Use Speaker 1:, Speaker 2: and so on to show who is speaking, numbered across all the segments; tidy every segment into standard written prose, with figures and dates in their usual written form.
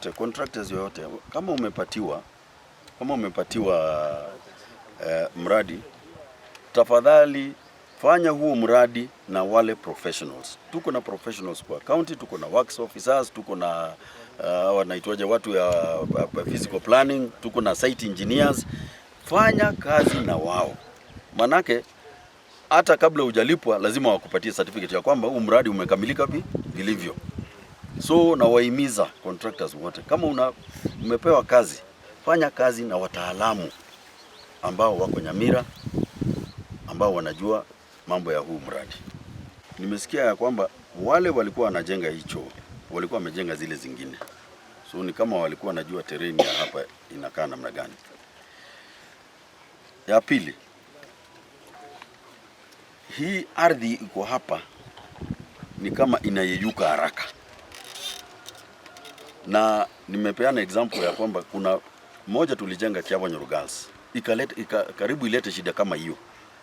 Speaker 1: yoyote, contractors yoyote, kama umepatiwa mradi, tafadhali fanya huo mradi na wale professionals. Tuko na professionals kwa county, tuko na works officers, tuko na wanaitwaje, watu ya physical planning, tuko na site engineers. Fanya kazi na wao, manake hata kabla hujalipwa lazima wakupatie certificate ya kwamba huu mradi umekamilika vilivyo. So nawahimiza contractors wote, kama umepewa kazi, fanya kazi na wataalamu ambao wako Nyamira, ambao wanajua mambo ya huu mradi. Nimesikia ya kwamba wale walikuwa wanajenga hii choo walikuwa wamejenga zile zingine, so ni kama walikuwa wanajua terrain ya hapa inakaa namna gani. Ya pili, hii ardhi iko hapa ni kama inayeyuka haraka, na nimepeana example ya kwamba kuna moja tulijenga Kiabonyoru Girls ikaleta karibu ilete shida kama hiyo,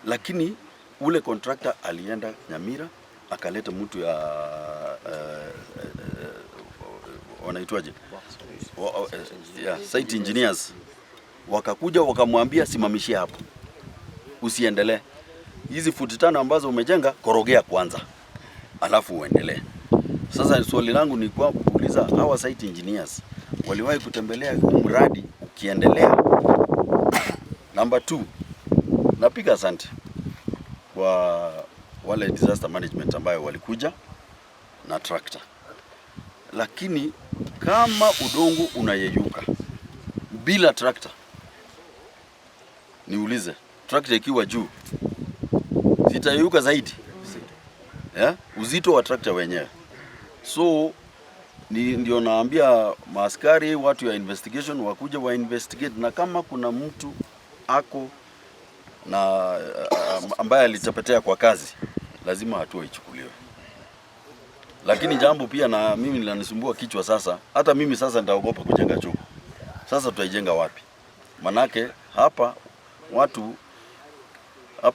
Speaker 1: lakini ule contractor alienda Nyamira akaleta mtu ya wanaitwaje, yeah, site engineers wakakuja wakamwambia, simamishia hapo, usiendelee. Hizi futi 5 ambazo umejenga korogea kwanza, alafu uendelee. Sasa swali langu ni kwa kuuliza hawa site engineers waliwahi kutembelea huu mradi ukiendelea? Number 2, napiga asante kwa wale disaster management ambayo walikuja na tractor, lakini kama udongo unayeyuka bila tractor, niulize, tractor ikiwa juu zitayeyuka zaidi? Yeah? Uzito wa tractor wenyewe. So ndio naambia maaskari, watu ya investigation wakuja wa investigate, na kama kuna mtu ako na ambaye alitepetea kwa kazi, lazima hatua ichukuliwe. Lakini jambo pia na mimi linanisumbua kichwa sasa, hata mimi sasa nitaogopa kujenga choo. Sasa tutaijenga wapi? Manake hapa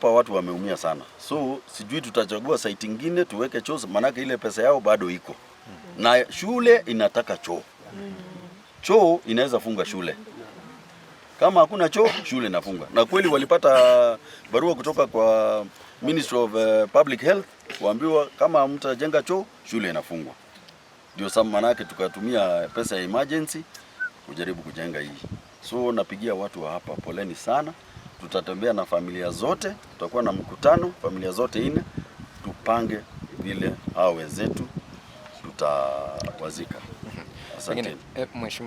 Speaker 1: watu wameumia sana, so sijui tutachagua site ingine tuweke choo, manake ile pesa yao bado iko na shule inataka choo. Choo inaweza funga shule. Kama hakuna choo, shule inafunga. Na kweli walipata barua kutoka kwa Ministry of Public Health kuambiwa kama mtajenga choo, shule inafungwa. Ndio sababu manake tukatumia pesa ya emergency kujaribu kujenga hii. So napigia watu wa hapa poleni sana. Tutatembea na familia zote, tutakuwa na mkutano familia zote nne, tupange vile hao wenzetu tutawazika. Asante.
Speaker 2: Mheshimiwa.